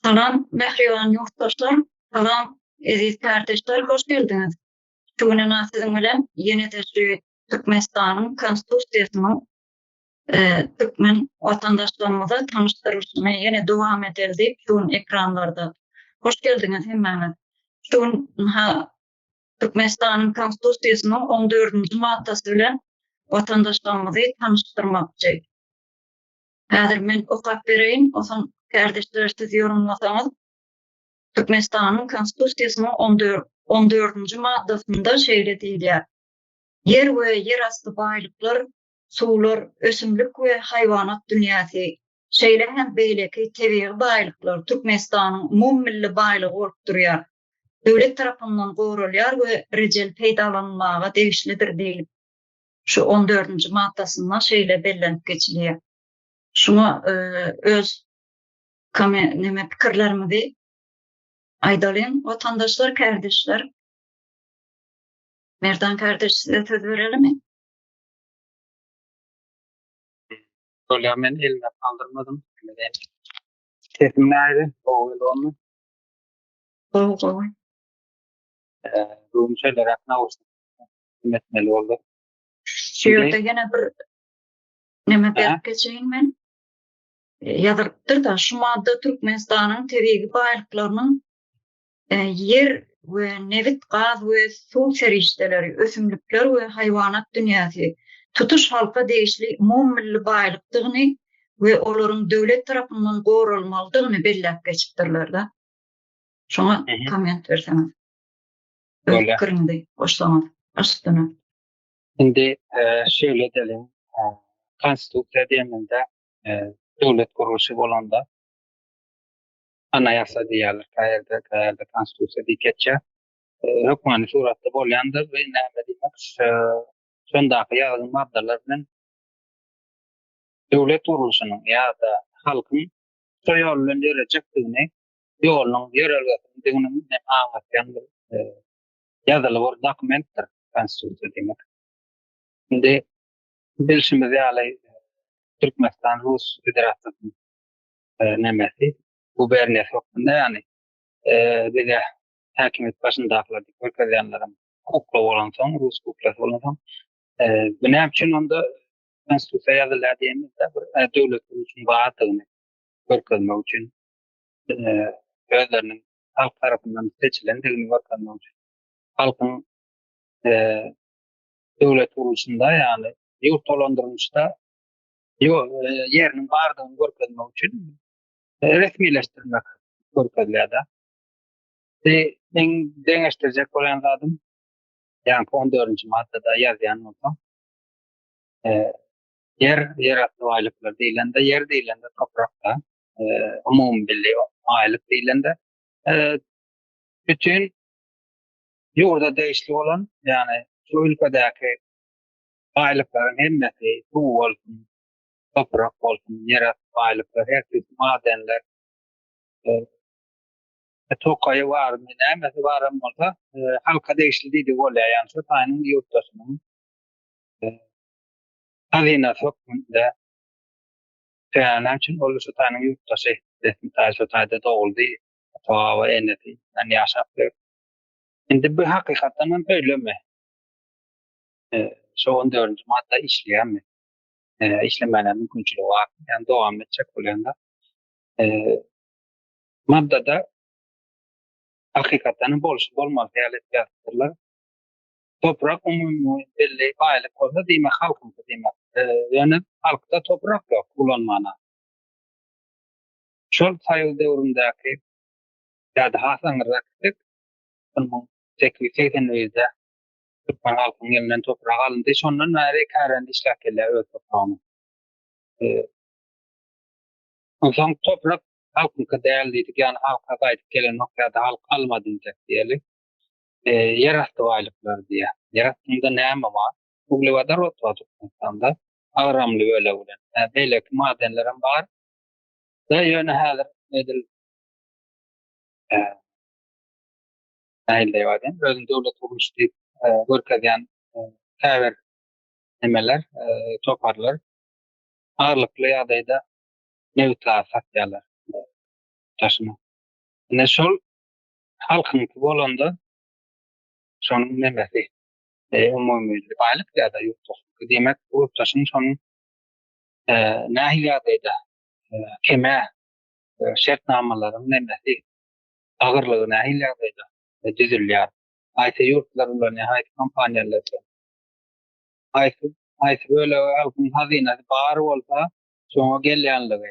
Salam mähriban ýurtdaşlar, salam eziz kärdeşler, hoş geldiňiz. Şu gün ynha siziň bilen ýene-de şu Türkmenistanyň Konstitusiýasynyň türkmen watandaşlarymyza tanyşdyrylyşyny ýene dowam edeli diýip şu gün ekranlarda. Hoş geldiňiz hemmäňiz. Şu gün ynha Türkmenistanyň Konstitusiýasynyň on dördünji maddasy bilen watandaşlarymyzy tanyşdyrmakçy. Häzir men okap bereýin, onsoň kärdeşler siz ýorumlasaňyz. Türkmenistanyň Konstitusiýasynyň on dördünji maddasynda şeýle diýilýär, Ýer we ýerasty baýlyklar, suwlar, ösümlik we haýwanat dünýäsi, şeýle hem beýleki tebigy baýlyklar Türkmenistanyň umumymilli baýlygy bolup durýar, döwlet tarapyndan goralýar we rejeli peýdalanylmaga degişlidir diýlip, şu on dördünji maddasynda şeýle bellenip geçilýär. Şuňa öz neme pikirlerimizi aýdalyň, watandaşlar, kärdeşler. Merdan kardeş size söz berelimi? Bolýar men elime galdyrmadym. Sesim nähili? Gowy bolmy? Gowy gowy. Bugün şeýleräk nauşnik etmeli boldy. Şu ýerde ýene bir neme berip geçeýin men. Ýazylypdyr-da, şu madda Türkmenistanyň tebigy baýlyklarynyň ýer we nebit, gaz we suw serişdeleri, ösümlikler we haýwanat dünýäsi tutuş halka degişli umumymilli baýlykdygyny we olaryň döwlet tarapyndan goralmalydygyny belläp geçipdirler-de. Şoňa komment berseňiz. Öz pikiriňizi goşsaňyz aşystyna. Indi şeýle edeliň, Konstitusiýa diýeninde döwlet gurluşy bolanda Anaýasa diýýärler käýerde, käýerde Konstitusiýa diýip geçýär. Hökmany suratda bolýandyr we näme diýmek, şondaky ýazylan maddalar bilen döwlet gurluşynyň ýa-da halkyň şo ýol bilen ýörejekdigini ýolunyň ýörelgesinidigini hem aňlatýan bir ýazyly bir dokumentdir Konstitusiýa diýmek. Indi bilşimiz ýaly Türkmenistan Rus Federasiýasynyň nemesi, guberniýasy hökmünde ýagny bize häkimiýet başyndakylar diýip görkezýänlerem kukla bolansoň, rus kuklasy bolansoň, bu näme üçin onda Konstitusiýa ýazylýar diýemizde bir döwlet gurluşynyň bardygyny görkezmek üçin özleriniň halk tarapyndan seçilendigini görkezmek üçin halkyň döwlet gurluşynda ýagny ýurt dolandyrylyşda ýeriniň bardygyny görkezmek üçin resmileşdirmek görkezilýär-de. Meň deňeşdirjek bolýan zadym, ýaňky on dördünji maddada ýazýan bolsa, ýer, ýerasty baýlyklar diýlende, ýer diýlende toprak-da, umumymilli baýlyk diýlende, bütin ýurda degişli bolan, ýagny şu ülkedäki baýlyklaryň hemmesi, suw bolsun, toprak bolsun, ýerasty baýlyklar, her tüýsli madenler, tokaýy barmy, nämesi baram bolsa, halka degişli diýdigi bolýar. Ýagny şu taýynyň ýurtdaşynyň hazynasy hökmünde Sebäbi näme üçin ol şu taýynyň ýurtdaşy, resmi taý şu taýda doguldy, ata-baba, enesi bilen ýaşap ýör. Indi bu hakykatdan hem öýlemi? Şu on dördünji madda işleýärmi? Işlemäne mümkinçiligi bar. Ýani dowam etjek bolýanda. Maddada hakykatdan hem bolşy bolmalysy ýaly edip ýazypdyrlar. Toprak umumy belli baýlyk bolsa diýmek halkyňky diýmek. Ýöne halkda toprak ýok ulanmana. Şol soýuz döwründäki ýa-da has aňyrrak gitsek 1881-de türkmen halkynyň elinden toprak alyndy. Şondan bäri kärende işläp gelýär öz topragyny. Onsoň toprak halkyňky däl diýdik, ýagny halka gaýdyp gelenok ýa-da halk almady diýjek diýeli. Ýerasty baýlyklary diýýär. Ýer astynda näme bar? Uglewodorod bar Türkmenistanda agramly bölegi bilen. Beýleki madenlerem bar. Da ýöne häzir edil nähili diýip aýdaýyn, özüni döwlet gurluş diýip görkezýän käbir nemeler, toparlar agyrlykly ýagdaýda nebit-gaz satýarlar daşyna. Ine şol halkyňky bolanda şonuň nemesi umumymilli baýlyk ýa-da ýurtdaşyňky diýmek, ýurtdaşyň şonuň nähili ýagdaýda keme şertnamalaryň nemesi agyrlygy nähili ýagdaýda düzülýär, haýsy ýurtlar ulanýar, haýsy kompaniýalar bilen, haýsy haýsy bölegi halkyň hazynasy bar bolsa şoňa gelýänligi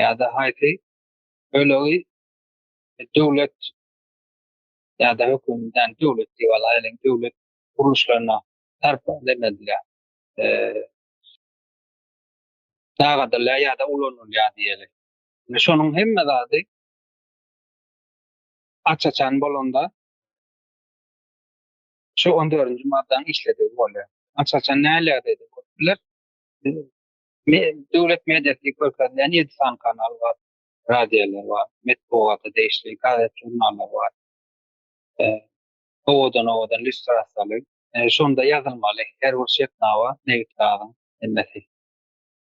ýa-da haýsy bölegi döwlet ýa-da hökümet, ýagny döwlet diýip alaýlyň, döwlet gurluşlaryna sarp edilýär, dagadylýar ýa-da ulanylýar diýeli. Indi şonuň hemme zady aç-açan bolanda şu on dördünji maddanyň işledigi bolýar. Aç-açan nähili ýagdaýda bolup biler? Döwlet mediasy diýip görkezilýän ýedi sany kanal bar, radiolar bar, metbugata degişli gazet-žurnallar bar. Owadan-owadan lýustrasiýaly. Şonda ýazylmaly her bir şertnama nebit-gazyň hemmesi.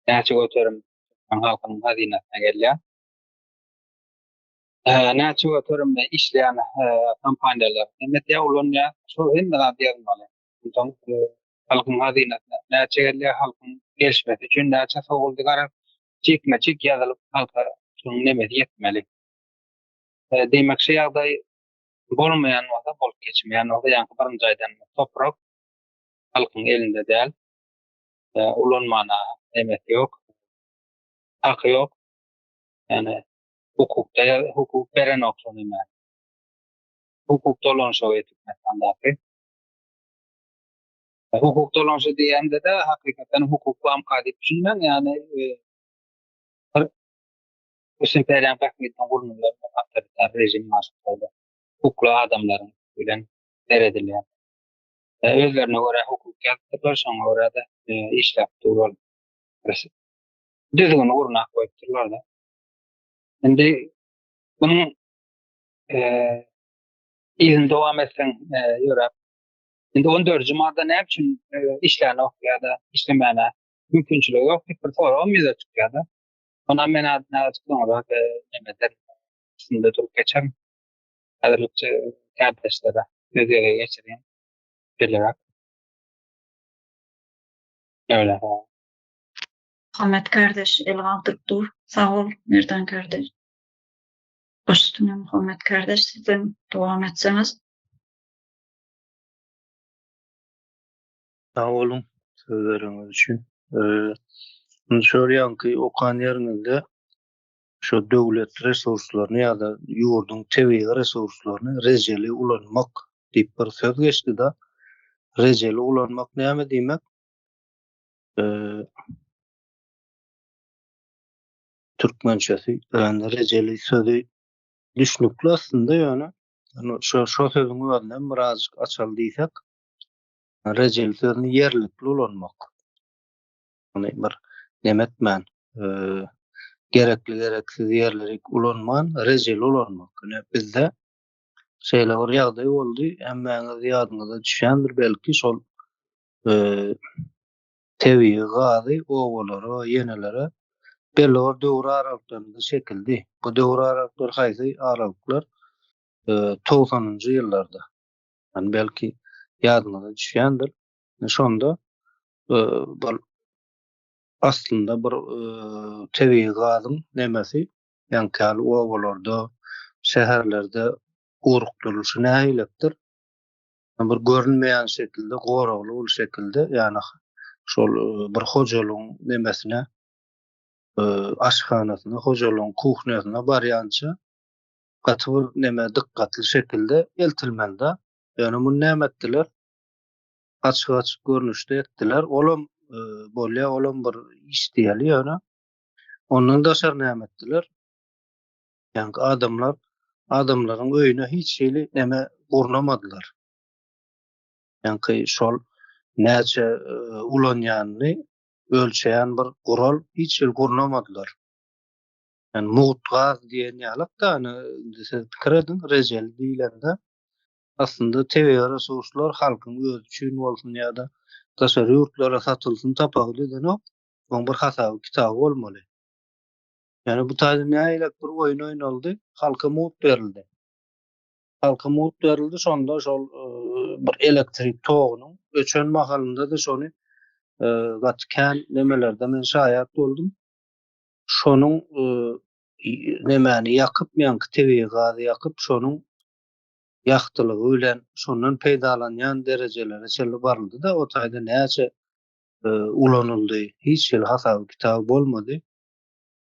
Näçe göterim türkmen halkynyň hazynasyna gelýär. Näçe göterim işleýän kompaniýalar hemmesi ýa ulanýar. Şu hemme zady ýazmaly. Onsoň halkyň hazynasyna näçe gelýär, halkyň gelişmesi üçin näçe sowuldy garaz jikme-jik ýazylyp halka şunuň nemesi ýetmeli. Diýmek şu ýagdaý bolmaýan bolsa, bolup geçmeýän bolsa, ýaňky birinji aýdan toprak halkyň elinde däl. Ulanmana nemesi ýok. Haky ýok. Ýani hukukda hukuk berenok şo nemäni. Hukuk dolanyşygy Türkmenistandaky. Hukuk dolanyşygy diýende-de hakykatdan hukuk bamka diýip düşünmäň, ýagny bir Rus imperiýanyň bähbidine gurnalan bir awtoritar režim bar şol Hukukly adamlaryň bilen seredilýär. Özlerine görä hukuk ýazypdyrlar, şoňa görä-de işläp dur ol. Düzgüni gurnap goýupdyrlar-da. Indi munuň yzyny dowam etseň ýöräp Indi on dördünji madda näme üçin işlänok ýa-da işlemäne mümkinçiligi ýok diýip bir soragam ýüze çykýar-da. Onam men azajyk soňrak neme ederin, üstünde durup geçerin. Häzirlikçe kärdeşlere söz gezegi geçirýän. Şeýleräk. Öyle. Muhammet kardeş el galdyryp dur. Sag bol Merdan kardeş. Baş üstüne Muhammet kardeş sizem dowam etseňiz. Sag boluň sözleriňiz üçin. Indi şol ýaňky okan ýeriňizde şo döwlet resurslaryny ýa-da ýurduň tebigy resurslaryny rejeli ulanmak diýip bir söz geçdi-de. Rejeli ulanmak näme diýmek? Türkmençesi, ýagny rejeli sözi düşnükli aslynda ýöne şo şo sözüň özünem birazjyk açaly diýsek, rejeli sözüni ýerlikli ulanmak. Ony bir neme etmän, gerekli gereksiz ýerleri ulanman, rejeli ulanmak. Ine bizde şeýle bir ýagdaý boldy, hemmäňiz ýadyňyza düşýändir belki şol tebigy gazy obalara, ýenelere belli bir döwür aralyklarynda çekildi. Bu döwür aralyklary haýsy aralyklar? Togsanynjy ýyllarda. Ýani belki ýadyňyza düşýändir. Şonda bir aslynda bir tebigy gazyň nemesi ýaňky ýaly obalarda, şäherlerde ugrukdyrylyşy nähilekdir? Bir görünmeýän şekilde, goragly bir şekilde, ýagny şol bir hojalygyň nemesine, aşhanasyna, hojalygyň kuhnýasyna barýança gaty bir neme dykgatly şekilde eltilmeli-de. Ýöne muny näme etdiler? Açyk-açyk görnüşde etdiler. Olam bolýar, olam bir iş diýeli ýöne. Ondan daşary näme etdiler? Ýaňky adamlar adamlaryň öýüne hiç hili neme gurnamadylar. Ýaňky şol näçe ulanýanyny ölçeýän bir gural hiç hili gurnamadylar. Ýani mugt gaz diýen ýalak-da, indi siz pikir ediň, rejeli diýlende aslynda tebigy resurslar halkyň özi üçin bolsun ýa-da daşary ýurtlara satylsyn tapawut edenok. Oň bir hasaby kitaby bolmaly. Ýöne bu taýda nähilek bir oýun oýnaldy, halka mugt berildi. Halka mugt berildi, şonda şol bir elektrik togunyň öçen mahalynda-da şony gaty kän nemelerde men şaýat boldum. Şonuň nemäni ýakyp, ýaňky tebigy gazy ýakyp, şonuň ýagtylygy bilen şondan peýdalanýan derejelere çenli baryldy-da, o taýda näçe ulanyldy, hiç hili hasaby kitaby bolmady.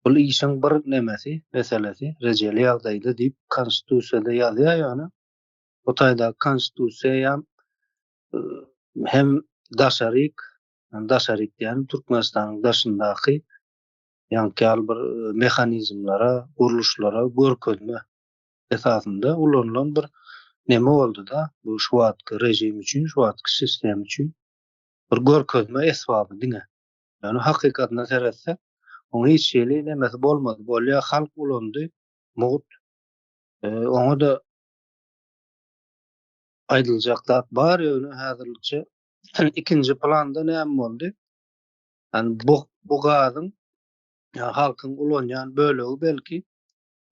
Bul işiň bir nemesi, meselesi, rejeli ýagdaýda diýip konstitusiýada ýazýar ýöne bu taýdaky konstitusiýa hem daşaryk, daşaryk diýýänim Türkmenistanyň daşyndaky ýaňky ýaly bir mehanizmlere, gurluşlara görkezme esasynda ulanylan bir neme boldy-da, bu şu wagtky režim üçin, şu wagtky sistem üçin bir görkezme esbaby diňe. Ýöne hakykatyna seretsek, oň hiç hili nemesi bolmady. Bolýa halk ulandy, mugt. Oňa-da aýdyljak zat bar, ýöne häzirlikçe ikinji planda näme boldy? Ýani bu bu gazyň halkyň ulanýan bölegi belki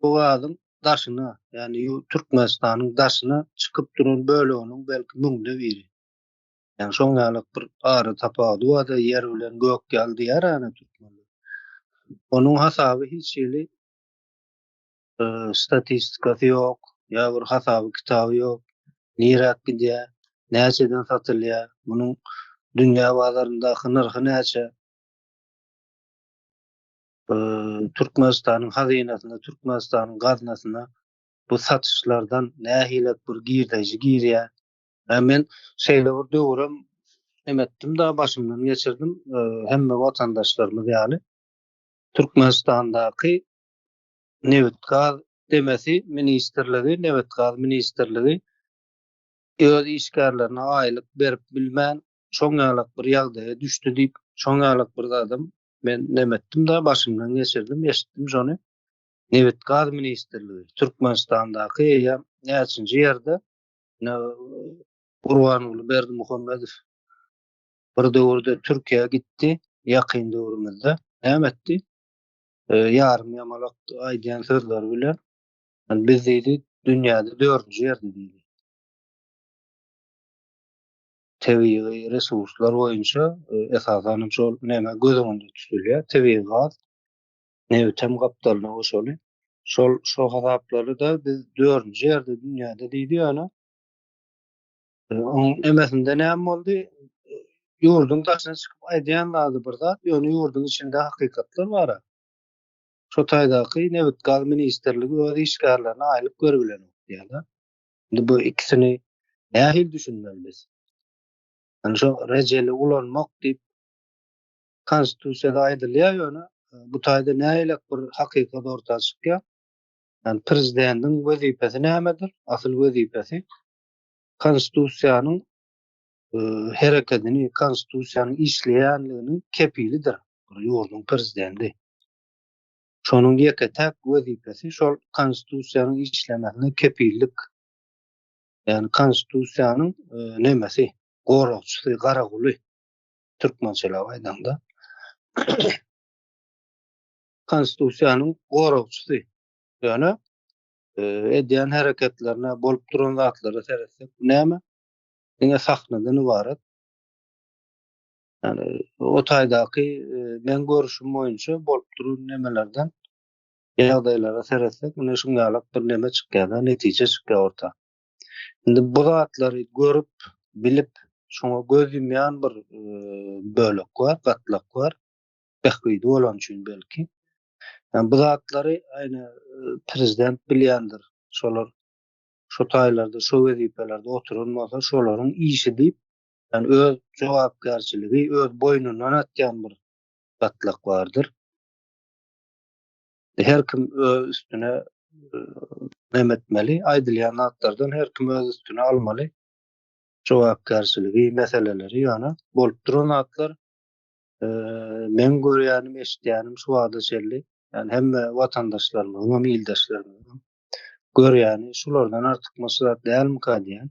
bu gazyň daşyna, ýani Türkmenistanyň daşyna çykyp duran böleginiň belki müňde biri. Ýani şoň ýaly bir ara tapawudy bar-da, ýer bilen gök ýaly diýer ana türkmenler. Onuň hasaby hiç hili statistikasy ýok, ýa bir hasaby kitaby ýok. Niräk gidýär, näçeden satylýar, munuň dünýä bazaryndaky nyrhy näçe? Türkmenistanyň hazynasyna, Türkmenistanyň gaznasyna bu satyşlardan nähili bir girdeji girýär? Ýa men şeýle bir döwürem hem etdim-de, başymdan geçirdim, hemme watandaşlarymyz ýaly. Türkmenistandaky nebit-gaz demesi ministrligi, nebit-gaz ministrligi öz işgärlerine aýlyk berip bilmän, şoň ýalak bir ýagdaýa düşdi diýip, şoň ýalak bir zadam men neme etdim-de, başymdan geçirdim, eşitdim şony. Nebit-gaz ministrligi Türkmenistandaky eýýäm näçinji ýerde Ine, Gurbanguly Berdimuhamedow bir döwürde Türkiýä gitdi, ýakyn döwrümizde. Näme etdi? Ýarym ýamalak aýdýan sözleri bilen, biz diýdi, dünýäde dördünji ýerde diýdi. Tebigy resurslar boýunça esasan hem şol näme göz öňünde tutulýar, tebigy gaz, nebitem gapdalyna goşaly. Şol şo hasaplary-da biz dördünji ýerde dünýäde diýdi ýöne. Oň emesinde näme boldy? Ýurduň daşyna çykyp aýdýan zady bir zat, ýöne ýurduň içinde hakykatlar bar. Şo taýdaky nebit-gaz ministrligi öz işgärlerine aýlyk berip bilenok diýýärler. Indi bu ikisini nähili düşünmeli biz? Ýani şo rejeli ulanmak diýip Konstitusiýada aýdylýar ýöne bu taýda nähilek bir hakykat orta çykýar. Ýani prezidentiň wezipesi nämedir? Asyl wezipesi konstitusiýanyň herekedini, konstitusiýanyň işleýänliginiň kepilidir bir ýurduň prezidenti. Şonuň ýeke-täk wezipesi şol konstitusiýanyň işlemesine kepillik. Ýani konstitusiýanyň nemesi, goragçysy, garaguly. Türkmençeläp aýdaňda konstitusiýanyň goragçysy. Ýöne edýän hereketlerine, bolup duran zatlara seretsek, bu näme? Diňe sahnadan ybarat. Ýani o taýdaky meň görüşim boýunça bolup duran nemelerden ýagdaýlara seretsek, ine şuň ýalak bir neme çykýar-da, netije çykýar orta. Indi bu zatlary görüp, bilip, şoňa göz ýumýan bir bölek bar, gatlak bar. Bähbidi bolan üçin belki. Ýani bu zatlary aýna prezident bilýändir. Şolar şo taýlarda, şo wezipelerde oturan bolsa, şolaryň işi diýip, ýani öz jogapkärçiligi öz boýnundan atýan bir gatlak bardyr. Her kim öz üstüne neme etmeli, aýdylýan zatlardan her kim öz üstüne almaly jogapkärçiligi, meseleleri ýöne bolup duran zatlar meň görýänim, eşidýänim şu wagta çenli, ýani hemme watandaşlarymyzyň hem ildeşlerimiziň hem görýäni şulardan artykmaç zat dälmika diýýän.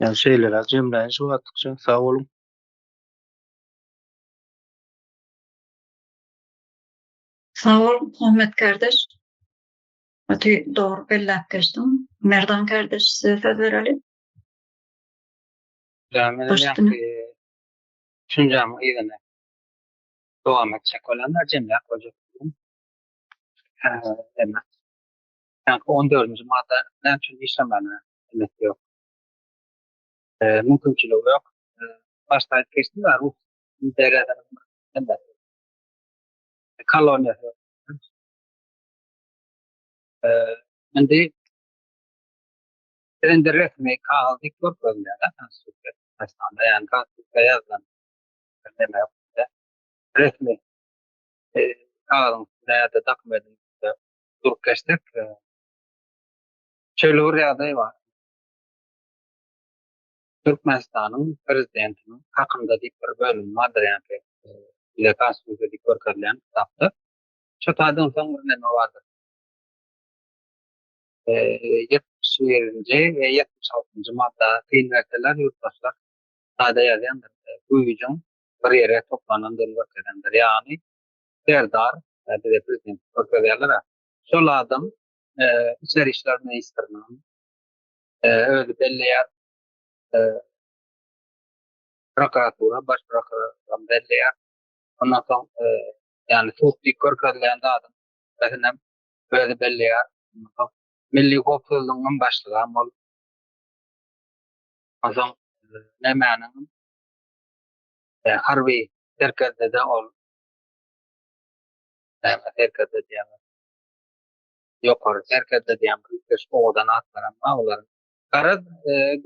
Ýani şeýleräk jemläýin şu wagtlykça. Sag boluň. Sag bol, Muhammet kardeş. Gaty dogry belläp geçdiň. Merdan kardeş size söz bereli. Düşünjämiň yzyny dowam etjek bolanda jemläp boljak. Ýa 14-nji madda näme üçin işlemäne emesi ýok. Mümkinçiligi ýok. Başda aýdyp geçdim ya Rus imperiýasynyň koloniýasy. Indi indi resmi kagyz diýip görkezilýär konstitusiýa Türkmenistanda, ýagny konstitusiýa ýazylan neme hökmünde resmi kagyzyň üstünde ýa-da dokumentiň üstünde durup geçsek, şeýle bir ýagdaý bar. Türkmenistanyň prezidentiniň hakynda diýip bir bölüm bardyr, ýagny bize konstitusiýa diýip görkezilýän kitapda. Şo taýdan soň bir neme bardyr. 71-nji we 76-njy madda syn berseler ýurtdaşlar sada ýazýandyr. Güýjüň bir ýere toplanandygyny görkezendir. Ýagny serdar bize prezident görkezýärler. Şol adam içeri işler ministriniň özi belleýär. Prokuratura, baş prokuror belleýär. Ondan soň ýagny sud diýip görkezilýän zadyň hem özi belleýär. Milli howpsuzlygyň başlygy hem ol. Onsoň nämäniň harby serkerde-de ol. Näme serkerde diýýärler? Ýokary serkerde diýen bir üýtgeşik owadan atlar hem bar olaryň. Garaz,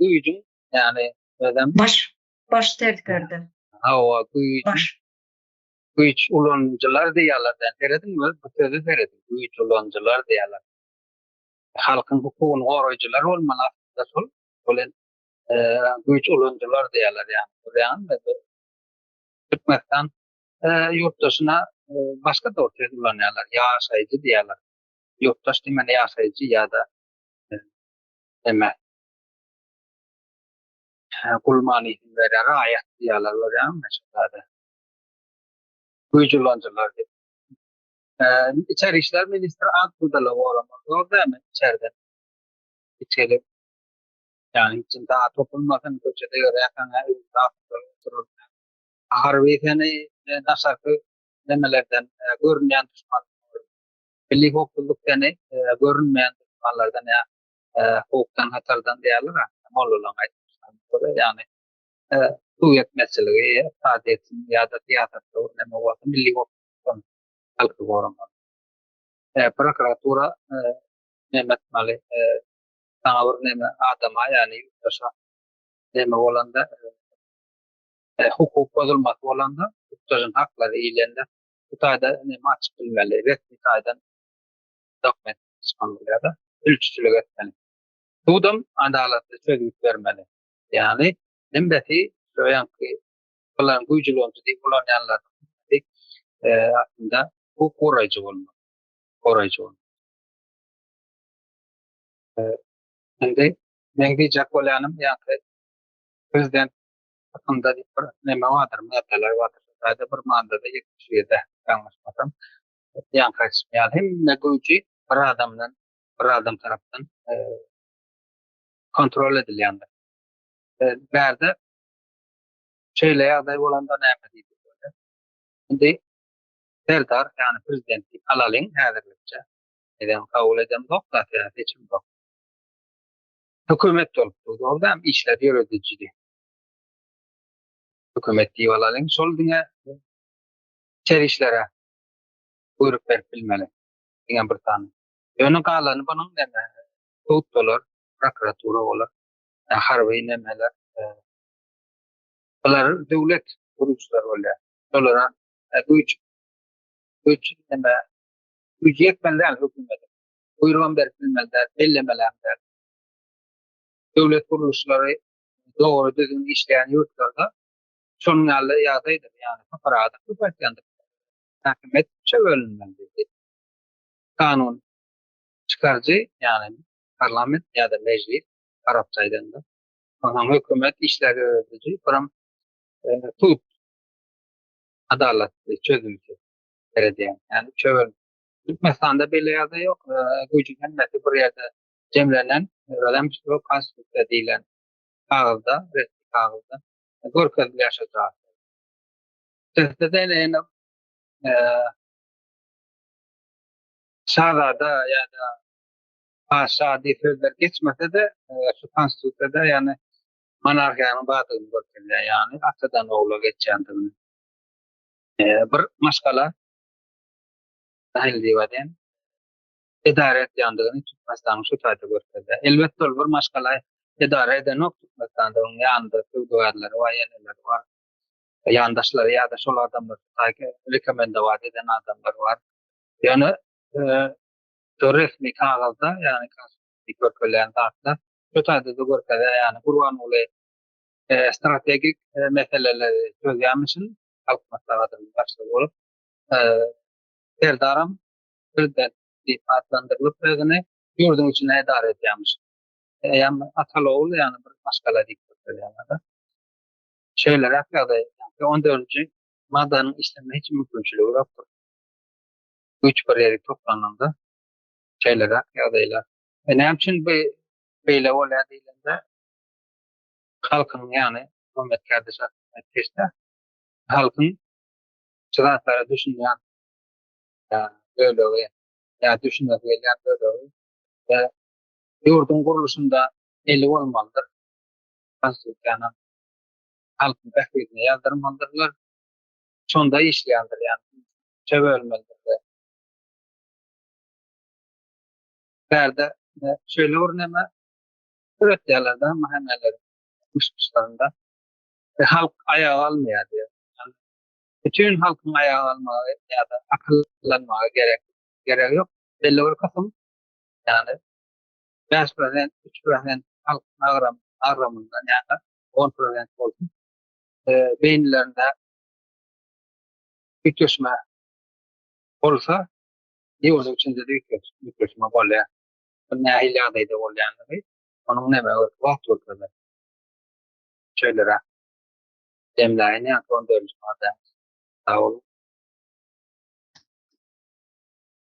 güýjüň, ýagny özem Baş baş serkerde. Hawa, güýjüň Baş. Güýç ulanyjylar diýýärler däl. Serediň bu söze serediň. Güýç ulanyjylar diýýärler. Halkyň hukugyny goraýjylar bolmaly aslynda şol. Ol güýç ulanyjylar diýýärler ýagny. Görýäňizmi? Türkmenistan ýurtdaşyna başga dogry söz ulanýarlar. Ýaşaýjy diýýärler. Ýurtdaş diýmeli ýaşaýjy ýa-da neme gul manysyny berýär, raýat diýýärler görýäňizmi şol zady. Güýç ulanyjylar diýip. Içeri işler ministri Abdudala goramaly. Dogry dälmi? Içeriden. Içeri ýagny içinde topulmasyn, köçede ýörýärkäň öýünde oturyp. Harby seni daşarky nemelerden görünýän duşman. Milli howpsuzlyk seni görünmeýän duşmanlardan ýa howpdan, hatardan diýýärler. Mollalaryň aýtmagyna görä, ýagny suw ýetmezçiligi, ykdysadyýetiň ýa-da syýasatda bir neme bolsa milli howpsuzlykdan halky goramaly. Prokuratura neme etmeli, saňa bir neme adama ýagny ýurtdaşa neme bolanda hukuk bozulmasy bolanda ýurtdaşyň haklary iýlende bu taýda neme açyp bilmeli, resmi taýdan dokument çykmaly ýa-da sülçüçilik etmeli. Sudam adalatly çözgüt bermeli. Ýagny hemmesi şu ýaňky bilen güýç ulanyjy diýip ulanýanlaryň hemmesi aslynda hukuk goraýjy bolmaly. Goraýjy bolmaly. Indi meň diýjek bolýanym ýaňky prezident hakynda diýip bir neme bardyr, maddalar bardyr. Şu taýda bir maddada 77-de ýalňyşmasam, ýaňky aýdyşym ýaly hemme güýji bir adamdan, bir adam tarapdan kontrol edilýändir. Bärde şeýle ýagdaý bolanda näme diýdik bolýar? Indi Serdar, ýagny prezident diýip alalyň häzirlikçe. Bizem kabul edemzok, zatýa seçimzok. Hökümet bolup durdy, ol däm işler ýöredijidi. Hökümet diýip alalyň, şol diňe içeri işlere buýruk berip bilmeli. Diňe bir sany. Ýöne galany bunuň näme? Sud bolar, prokuratura bolar, harby nemeler, bular döwlet gurluşlary bolýar. Şolara güýç güýç neme güýji ýetmeli däl hökümete. Buýrugam berip bilmeli däl, bellemelem däl. Döwlet gurluşlary dogry düzgün işleýän ýurtlarda şonuň ýaly ýagdaýdyr. Ýagny sypyradyk köp aýtýandyr. Häkimiýet üçe bölünmeli. Kanun çykaryjy, ýagny parlament ýa-da mejlis, arapça aýdanda. Onsoň hökümet işleri ýörediji, biram sud adalatly çözümçi seredýän. Ýagny üçe bölünip. Türkmenistanda beýle ýagdaý ýok. Güýjüň hemmesi bir ýerde jemlenen, özem şu konstitusiýa diýlen kagyzda, resmi kagyzda görkezilýär şu zatlar. Sesde-de ýene şazada ýa-da paşa diýip sözler geçmese-de, şu konstitusiýada ýagny monarhiýanyň bardygyny görkezýär, ýagny atadan ogla geçýändigini. Bir maşgala nähili diýip aýdaýyn, edara etýändigini Türkmenistanyň şu taýda görkezýär. Elbetde ol bir maşgala edara edenok Türkmenistanda, onuň ýanynda söwdagärleri bar, ýeneleri bar, ýandaşlary ýa-da şol adamlar şu taýda rekomendowat eden adamlar bar. Ýöne şu resmi kagyzda, ýagny konstitusiýada görkezilýän zatda şu taýda-da görkezýär, ýagny Gurbanguly strategik meseleleri çözýärmişin, Halk Maslahatynyň başlygy bolup, Serdaram prezident diýip atlandyrylyp özüni ýurduň içinde edara edýärmiş. Eýýäm ataly-ogul ýagny bir maşgala diýip görkezýärler. Şeýleräk ýagdaý, ýagny on dördünji maddanyň işleme hiç mümkinçiligi ýokdur. Güýç bir ýere toplananda şeýleräk ýagdaýlar. E näme üçin bu beýle bolýar diýlende, halkyň ýagny Muhammet kardeş aýdyp geçdi, halkyň şu zatlara düşünýän bölegi ýa düşünesi gelýän bölegi we ýurduň gurluşynda eli bolmalydyr. Konstitusiýany halkyň bähbidine ýazdyrmalydyrlar. Şonda işleýändir, ýagny üçe bölmelidir. Bärde şeýle bir neme döretýärler-de mähelleleriň myş-myşlarynda. Halk aýaga almaýar diýýär. Bütin halkyň aýaga galmagy ýa-da akyllanmagy gerek geregi ýok. Belli bir kysym, ýagny 5%, 3% halkyň agram agramyndan ýa-da 10% bolsun, beýnilerinde üýtgeşme bolsa, ýurduň içinde-de üýtgeşme bolýar. Bu nähili ýagdaýda bolýandygy, onuň näme wagt görkezer. Şeýleräk. Jemläýin ýa on dördünji madda. Sag boluň.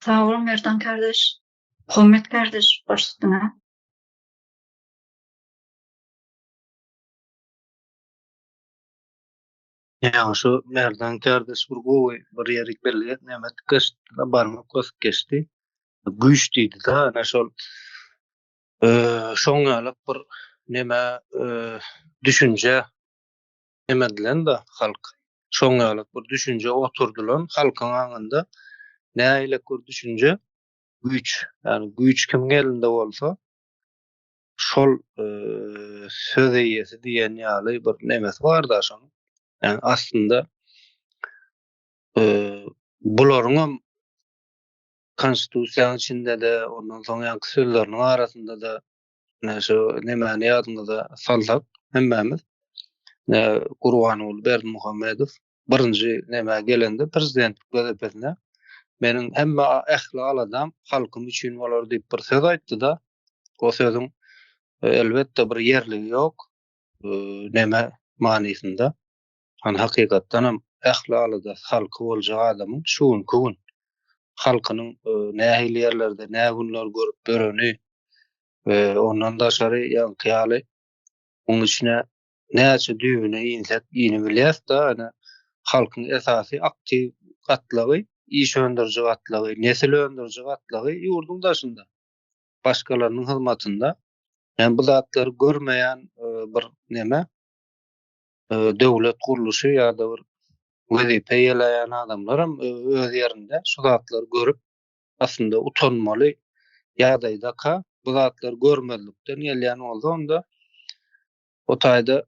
Sag bol Merdan kardeş. Hommet kardeş baş üstüne. Ýa şu Merdan kardeş bir gowy bir ýerik belli näme geçdi barmak basyp geçdi. Güýç diýdi da ana şol şoň ýaly bir neme düşünje neme edilen-de halk. Şoň ýaly bir düşünje oturdylan halkyň aňynda nähili bir düşünje güýç, ýagny güýç kimiň elinde bolsa şol söz eýesi diýen ýaly bir nemesi bar-da şonuň. Ýagny aslynda bularyňam konstitusiýanyň içinde-de, ondan soň ýaňky sözleriniň arasynda-da Ine şu nemäni ýadyňyza salsak hemmämiz Gurbanguly Berdimuhamedow birinji nämä gelende prezidentlik wezipesine meniň hemme ähli aladam halkym üçin bolar diýip bir söz aýtdy-da, o sözüň elbetde bir ýerligi ýok neme manysynda. Hany hakykatdanam ähli aladasy halky boljak adamyň şu günki gün halkynyň nähili ýerlerde nä günler görüp ýöreni we ondan daşary ýaňky ýaly muň içine näçe düýbüne insek inibilýäs-de, ýöne halkyň esasy aktiw gatlagy, iş öndüriji gatlagy, nesil öndüriji gatlagy ýurduň daşynda, başgalarynyň hyzmatynda. Ýani bu zatlary görmeýän bir neme döwlet gurluşy ýa-da bir wezipe eýeleýän adamlaram öz ýerinde şu zatlary görüp aslynda utanmaly ýagdaýdaka bu zatlary görmezlikden gelýän bolsa onda o taýda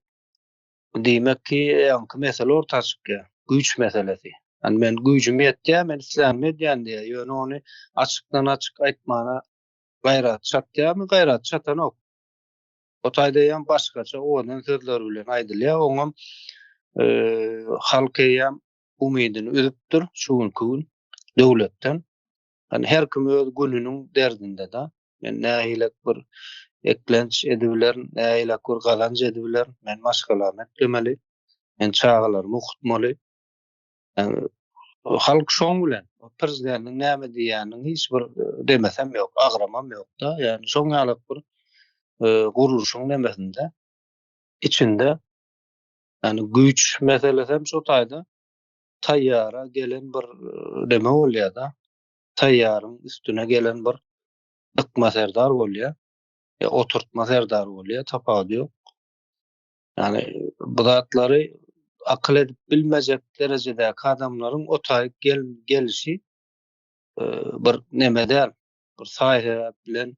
diýmek ki ýaňky mesele orta çykýar güýç meselesi. Yani men güýjüm ýetýär, men islänimi edýän diýýär. Ýöne ony açykdan açyk aýtmana gaýrat çatýarmy? Gaýrat çatanok. O taýda eýýäm başgaça owadan sözler bilen aýdylýar. Oňam halk eýýäm umydyny üzüpdir şu günki gün döwletden. Hani her kim öz gününiň derdinde-de. Men nähilek bir eklenç edibilerin, nähilek bir gazanç edibilerin. Men maşgalamy eklemeli, men çagalarymy okutmaly. Halk şoň bilen, prezidentiň näme diýýäniniň hiç bir demesem ýok, agramam ýok-da. Ýagny şoň ýaly bir gurluşyň nemesinde, içinde ýagny güýç meselesem şo taýda taýýara gelen bir neme bolýar-da. Taýýaryň üstüne gelen bir dykma serdar bolýar. Ýa oturtma serdar bolýar, tapawudy ýok. Ýagny bu zatlary akyl edip bilmejek derejedäki adamlaryň o taýyk gel gelişi bir neme däl. Bir saý-sebäp bilen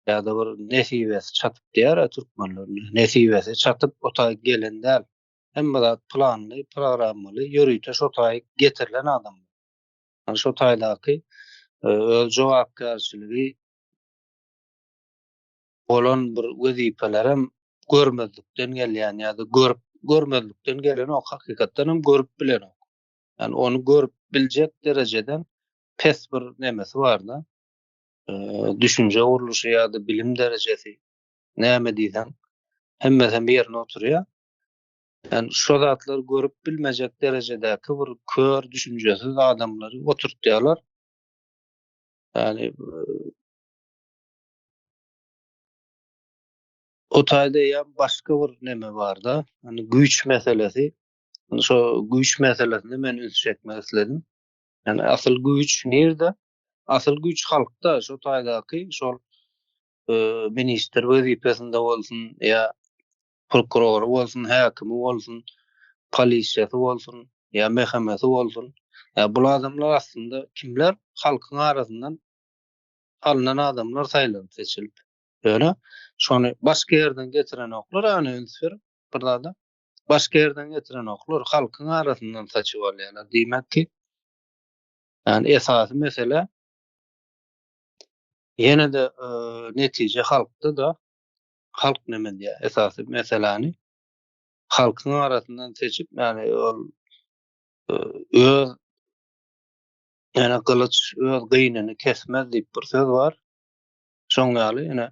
ýa-da bir nesibesi çatyp diýer-ä türkmenler. Nesibesi çatyp o taýyk gelen däl. Hemme zat planly, programmaly, ýörite şo taýyk getirilen adamlar. Ýagny şo taýdaky öz jogapkärçiligi bolan bir wezipelerem görmezlikden gelýän ýa-da görüp görmezlikden gelenok, hakykatdan hem görüp bilenok. Ýani ony görüp biljek derejeden pes bir nemesi bar-da. Düşünje gurluşy ýa-da bilim derejesi näme diýseň hemmesem ýerine oturýar. Ýani şo zatlary görüp bilmejek derejedäki bir kör düşünjesiz adamlary oturtýarlar. Ýani O taýda eýýäm başga bir neme barda, ýagny güýç meselesi. Şo güýç meselesine men üns çekmek isledim. Ýagny asyl güýç nirde? Asyl güýç halkda, şo taýdaky şol ministr wezipesinde bolsun ýa prokurory bolsun, häkimi bolsun, polisiýasy bolsun ýa MHM-si bolsun. Ýa bul adamlar aslynda kimler? Halkyň arasyndan alnan adamlar saýlanyp seçilip. Ýöne şony başga ýerden getirenoklar, ýöne üns berip bir zada. Başga ýerden getirenoklar, halkyň arasyndan saçyp alýarlar. Diýmek ki, ýani esasy mesele ýene-de netije halkda-da, halk näme diýýär, esasy meseläni halkyň arasyndan seçip, ýani ol öz Ýöne gylyç öz gynyny kesmez diýip bir söz bar. Şoň ýaly ýöne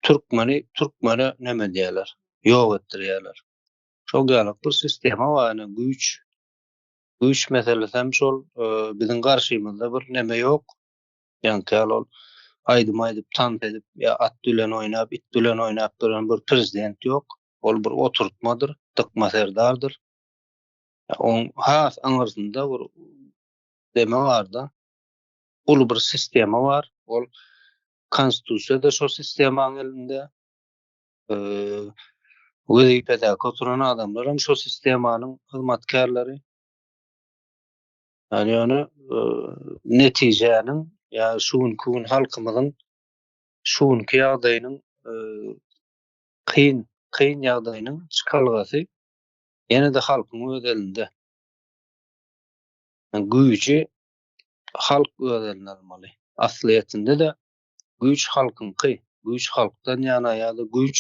türkmeni türkmene neme diýýärler, ýok etdirýärler. Şol ýaly bir sistema bar ýöne güýç güýç meselesi hem şol biziň garşymyzda bir neme ýok. Ýaňky ýaly ol aýdym aýdyp, tans edip ýa at bilen oýnap, it bilen oýnap duran bir prezident ýok. Ol bir oturtmadyr, dykma serdardyr. Oň has aňyrsynda bir deme bar-da. Uly bir sistema bar. Ol konstitusiýa-da şo sistemaň elinde. Wezipedäki oturan adamlar hem şo sistemanyň hyzmatkärleri. Ýani ýöne netijäniň ýa şu günki gün halkymyzyň şu günki ýagdaýynyň kyn kyn ýagdaýynyň çykalgasy ýene-de halkyň öz elinde. Güýji halk öz eline almaly. Aslyýetinde-de güýç halkyňky, güýç halkdan ýana ýa-da güýç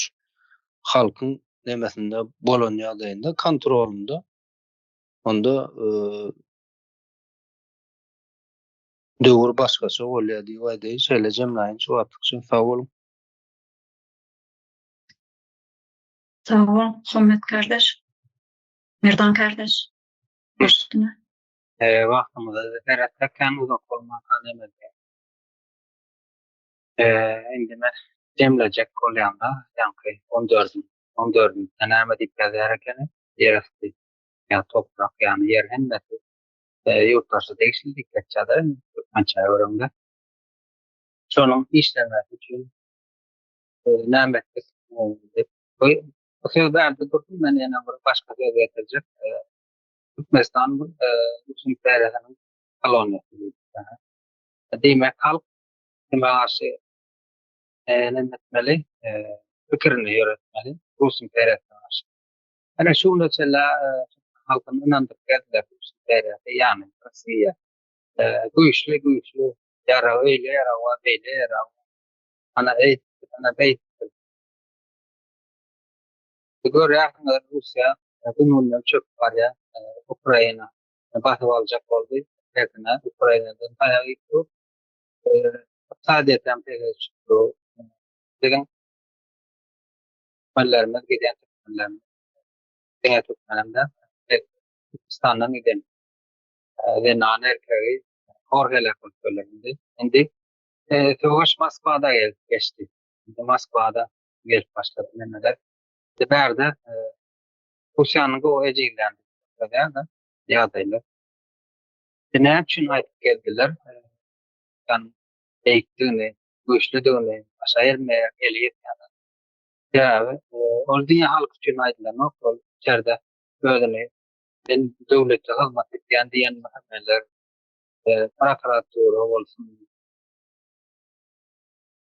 halkyň nemesinde bolan ýagdaýynda, kontrolynda onda döwür başgaça bolýar diýip aýdaýyn. Şeýle jemläýin şu wagtlykça. Sag boluň. Sag bol, Muhammet kardeş. Merdan kardeş. Baş üstüne. Eee wagtymyza seretsek kän uzak bolmanka neme diýýär. Eee indi men jemlejek bolýanda ýaňky on dördün on dördünjide näme diýip ýazýar ekeni ýer asty ýa toprak ýagny ýer hemmesi ýurtdaşa degişli diýip geçýärde türkmençä göreňde. Şonuň işlemesi üçin näme etdik diýip bu bu söz bärde dursun men ýene bir başga söz getirjek. Türkmenistan bu Rus imperiýasynyň koloniýasy diýip. Diýmek halk kime garşy näme etmeli? Pikirini ýöretmeli Rus imperiýasyna garşy. Ene şu güne çenli halkyny ynandyryp geldiler Rus imperiýasy ýagny Russiýa güýçli güýçli ýaragy öýle ýaragy bar beýle ýaragy bar. Ana eýtdi, ana beýtdi. Görýärsiňiz Russiýa gün-günden çöküp barýar. Ukraina basyp aljak boldy. Tersine Ukrainadan taýak iýip dur. Ykdysadyýeti hem pese düşüp dur. Biziň türkmenlerimiz gidýän türkmenlerimiz diňe türkmenem däl, Türküstandan giden. Zenan erkegi hor heläk bolup öler indi. Indi söweş Moskwada gelip geçdi. Indi Moskwada gelip başlady nemeler. Indi bärde Russiýanyň gowy ejizländigini görkezýär-de ýagdaýlar. Indi näme üçin aýdyp geldiler? Russiýanyň beýikdigini, güýçlüdigini, başa gelmeýär, eli ýetýän. Sebäbi ol diňe halk üçin aýdylanok, ol içerde özüni men döwlete hyzmat edýän diýen meseler, prokuratura bolsun,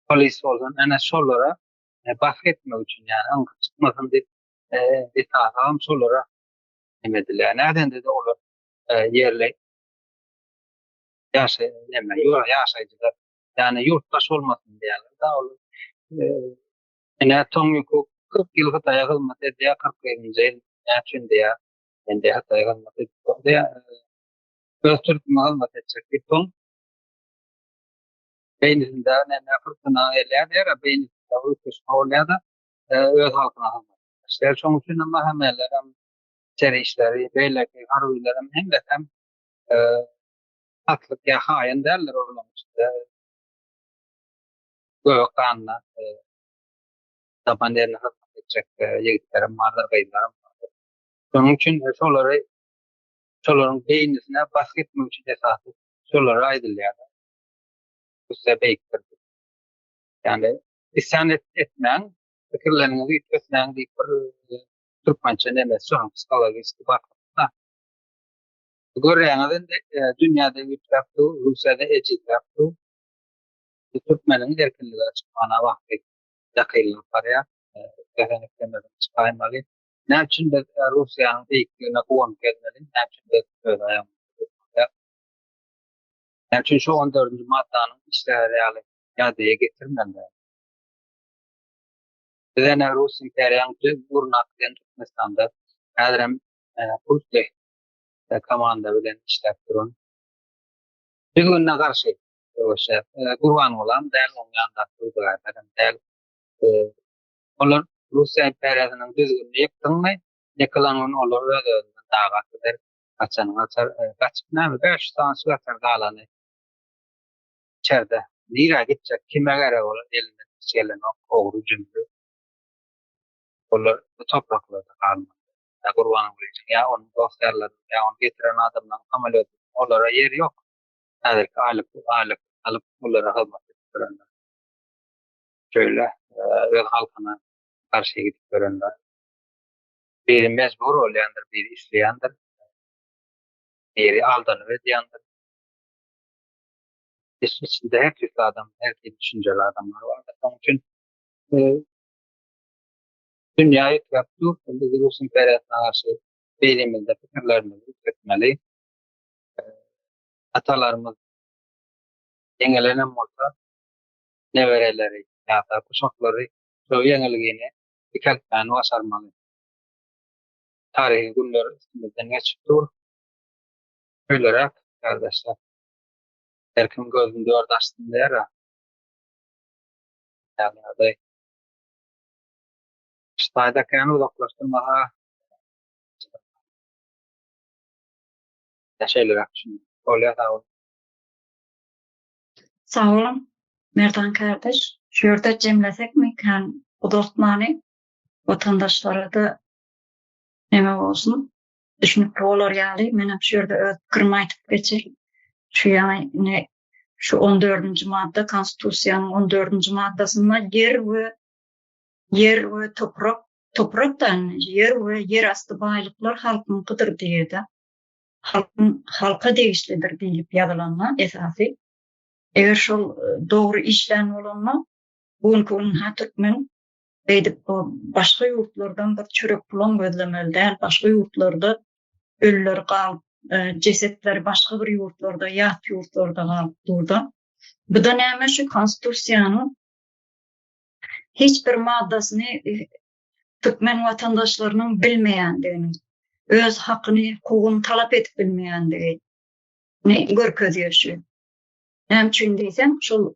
polis bolsun, ene şolara basyk etmek üçin, ýagny yňky çykmasyn diýip, esasan şolara neme edilýär. Nädende-de olar ýerli ýaşaý neme, ýaşaýjylar, ýagny ýurtdaş bolmasyn diýýärler-de, ol ine Toň Ýukuk 40 ýyl Hytaýa hyzmat edýär, 41-nji ýyl näme üçin diýýär, men diýýär Hytaýa hyzmat edip diýýär, öz türküme hyzmat etjek diýip soň beýnisinde näme fyrtyna gelýär diýýär, beýnisinde üýtgeşme bolýar-da, öz halkyna hyzmat etmek. Şonuň üçin hem MHM-ler hem içeri işleri, beýleki harbylar hem hemmesi hem satlyk ýa haýyn däldir olaryň içinde göbek ganyna tapan ýerine hyzmat etjek ýigitlerem bardyr, gyzlaram bardyr. Şonuň üçin şolary şolaryň beýnisine basgy etmek üçin esasy şolara aýdylýar. Russiýa beýikdir diýip. Ýagny isýan etmäň, pikirleriňizi üýtgetmäň diýip bir türkmençe nemesi şonuň psihologiki basgysy. Görýäňiz indi dünýäde üýtgäp dur, Russiýada ejizläp dur. Türkmeniň erkinlige çykmana wagty ýakynlap barýar. Islesen islemesen çykaýmaly. Näme üçin biz Russiýanyň beýikligine guwanyp gezmeli? Näme üçin biz öz aýagymyzda durmaly? Näme üçin şu on dördünji maddanyň işlär ýaly ýagdaýa getirmeli? Biz ene Rus imperiýaň düz gurnak bilen Türkmenistanda häzirem pultly komanda bilen işläp duran düzgünine garşy söweşýär. Gurbangulam däl, oň ýanyndaky söwdagärlerem däl. Olar Russiýa imperiýasynyň düzgünini ýykdyňmy, ýykylan gün olar öz-özünden daga gider, gaçany gaçar, gaçyp näme, 500 sanysy gaçar, galany içerde. Nirä gitjek, kime gerek olar, elinden hiç gelenok, ogry, jümri. Olar bu topraklarda galmaly. Ýa Gurbangulynyň, ýa onuň dost-ýarlarynyň, ýa ony getiren adamlaryň samolýoty, olara ýer ýok. Häzirki aýlyk, aýlyk alyp olara hyzmat edip ýörenler. Şeýle öz halkyna garşy gidip ýörenler. Biri mejbur bolýandyr, biri isleýändir. Biri aldanyp edýändir. Iş içinde her tüýsli adam, her hili düşünjeli adamlar bardyr. Şonuň üçin dünýä üýtgäp dur. Biz Rus imperiýasyna garşy beýnimizde pikirlerimizi üýtgetmeli. Atalarymyz ýeňilenem bolsa, nebereleri ýa-da guşaklary şo ýeňilgini dikeltmäni başarmaly. Taryhy günler üstümizden geçip dur. Şeýleräk, gardaşlar. Her kim gözüni dört açsyn diýer-ä. Ýagny ýagdaý. Şu taýda kän uzaklaşdyrmaga şeýleräk düşündim. Bolýar, sag boluň. Sag boluň, Merdan kardeş. Şu ýerde jemlesekmi kän uzaltmany, watandaşlara-da neme bolsun, düşünikli bolar ýaly, menem şu ýerde öz pikirimi aýdyp geçeýin. Şu ýaňy şu on dördünji madda, Konstitusiýanyň on dördünji maddasynda ýer we ýer we toprak, toprak da ýer we ýerasty baýlyklar halkyňkydyr diýýär-de. Halkyň halka degişlidir diýlip ýazylanda esasy eger şol dogry işlän bolanda bu günki gün ha türkmen beýdip başga ýurtlardan bir çörek pulam gözlemeli däl, başga ýurtlarda ölüler galyp, jesetleri başga bir ýurtlarda, ýat ýurtlarda galyp durda. Bu da näme şu konstitusiýanyň hiç bir maddasyny türkmen watandaşlarynyň bilmeýändigini, öz hakyny, hukugyny talap edip bilmeýändigini görkezýär şu. Näme üçin diýseň, şol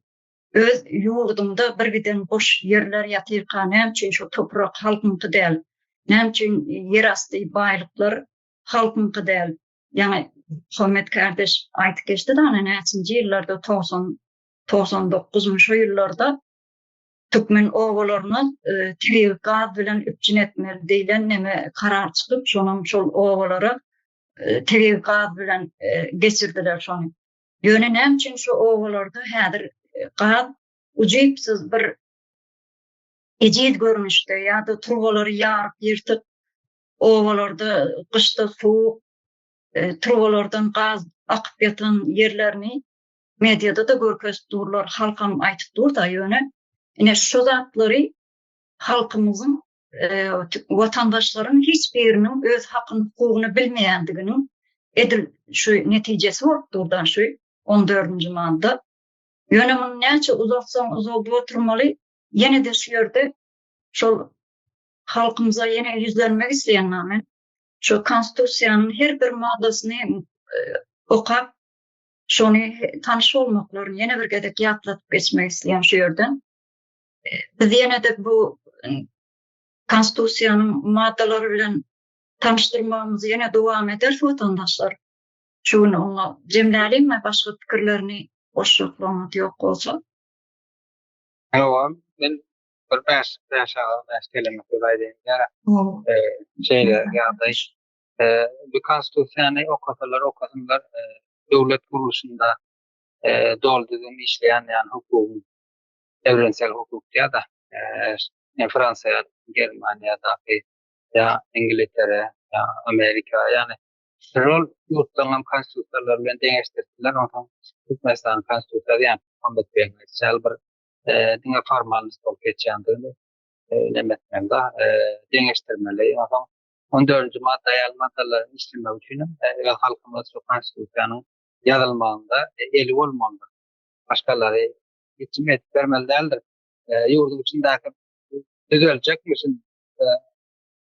öz ýurduňda bir giden boş ýerler ýatyrka, näme üçin şo toprak halkyňky däl? Näme üçin ýerasty baýlyklar halkyňky däl? Ýaňy Muhammet kardeş aýdyp geçdi da, näçinji ýyllarda 90 99 şo ýyllarda türkmen obalaryna e, tebigy gaz bilen üpjün etmeli diýlen neme karar çykyp, şonam şol obalara e, tebigy gaz bilen e, geçirdiler şony. Ýöne näme üçin şu obalarda häzir e, gaz ujypsyz bir ejiz görnüşde ýa-da turbalary ýaryp ýyrtyp obalarda gyşda sowuk e, turbalardan gaz akyp ýatan ýerlerini mediada-da görkezip durlar, halkam aýtyp dur-da, ýöne ine şu zatlary halkymyzyň e, watandaşlaryň hiç biriniň öz hakyny, hukugyny bilmeýändiginiň edil şu netijesi bolup dur-da şu 14-nji madda. Ýöne muny näçe uzaltsaň uzaldyp oturmaly, ýene-de şu ýerde şol halkymyza ýene ýüzlenmek isleýän men. Şu konstitusiýanyň her bir maddasyny e, okap, şony tanyş bolmaklaryny ýene bir gezek ýatladyp geçmek isleýän şu ýerden. E, biz ýene-de bu e, konstitusiýanyň maddalary bilen tanyşdyrmagymyzy ýene dowam ederis watandaşlar. Şu gün oňa jemläliňmi başga pikirlerini goşjaklaryňyz ýok bolsa? Hawa, men bir bäş bäş agyz bäş keleme söz aýdaýyn. Ýa şeýle ýagdaý. Bu konstitusiýany okasalar okasynlar döwlet gurluşynda doly düzgün işleýän ýagny hukugyň evrensel hukuk diýýär-de Fransiýa, Germaniýadaky ýa Ingiltere, ýa Amerika ýagny Şol ýurtlaryň hem konstitusiýalary bilen deňeşdirdiler. Onsoň Türkmenistanyň konstitusiýasy ýa Muhammet beýiň aýdyşy ýaly bir diňe formalnost bolup geçýändigini neme etmeli-de, deňeşdirmeli. Onsoň on dördünji madda ýaly maddalaryň işlemegi üçin hem öz halkymyz şu konstitusiýanyň ýazylmagynda eli bolmalydyr. Başgalary hiç kim edip bermeli däldir. Ýurduň içindäki düzeljekmişin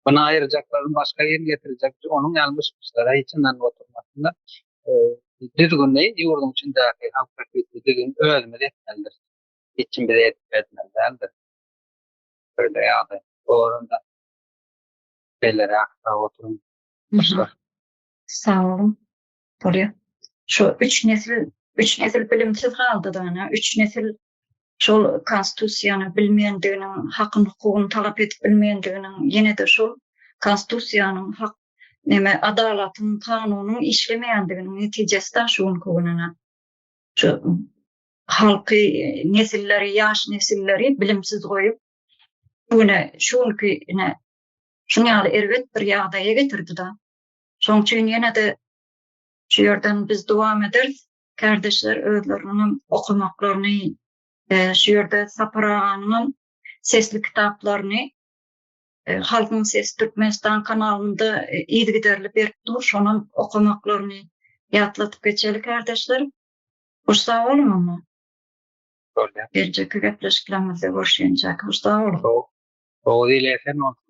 Muny aýyrjaklaryny başga ýerini getirjek, onuň ýaly myş-myşlara hiç ynanyp oturmasynlar. Düzgüni ýurduň içindäki halk bähbitli düzgüni özümiz etmelidir. Hiç kim bize edip bermeli däldir. Böyle ýagdaý. Bu orunda beýleräk sag oturyň. Başlar. Sag boluň. Bolýar. Şu üç nesil, üç nesil bilimsiz galdy da, üç nesil şol konstitusiýany bilmeýändiginiň, hakyn hukugyny talap edip bilmeýändiginiň, ýene-de şol konstitusiýanyň hak neme adalatyň, kanunyň işlemeýändiginiň netijesi-de şu günki gününe. Şu halky, nesilleri, ýaş nesilleri bilimsiz goýup, bu güne, şu günki ine şuň ýaly erbet bir ýagdaýa getirdi-de. Şoň üçin ýene-de şu ýerden biz dowam ederis. Kärdeşler özleriniňem okamaklaryny, e, şu ýerde Sapar aganyňam sesli kitaplaryny e, Halkyň sesi Türkmenistan kanalynda e, yzygiderli berip dur, şonam okamaklaryny ýatlatyp geçeli kärdeşler. Hoş sag boluň onda. Bolýar. Geljekki gepleşiklerimizde görüşýänçäk hoş sag boluň. Gowuzy ile esen bolsun.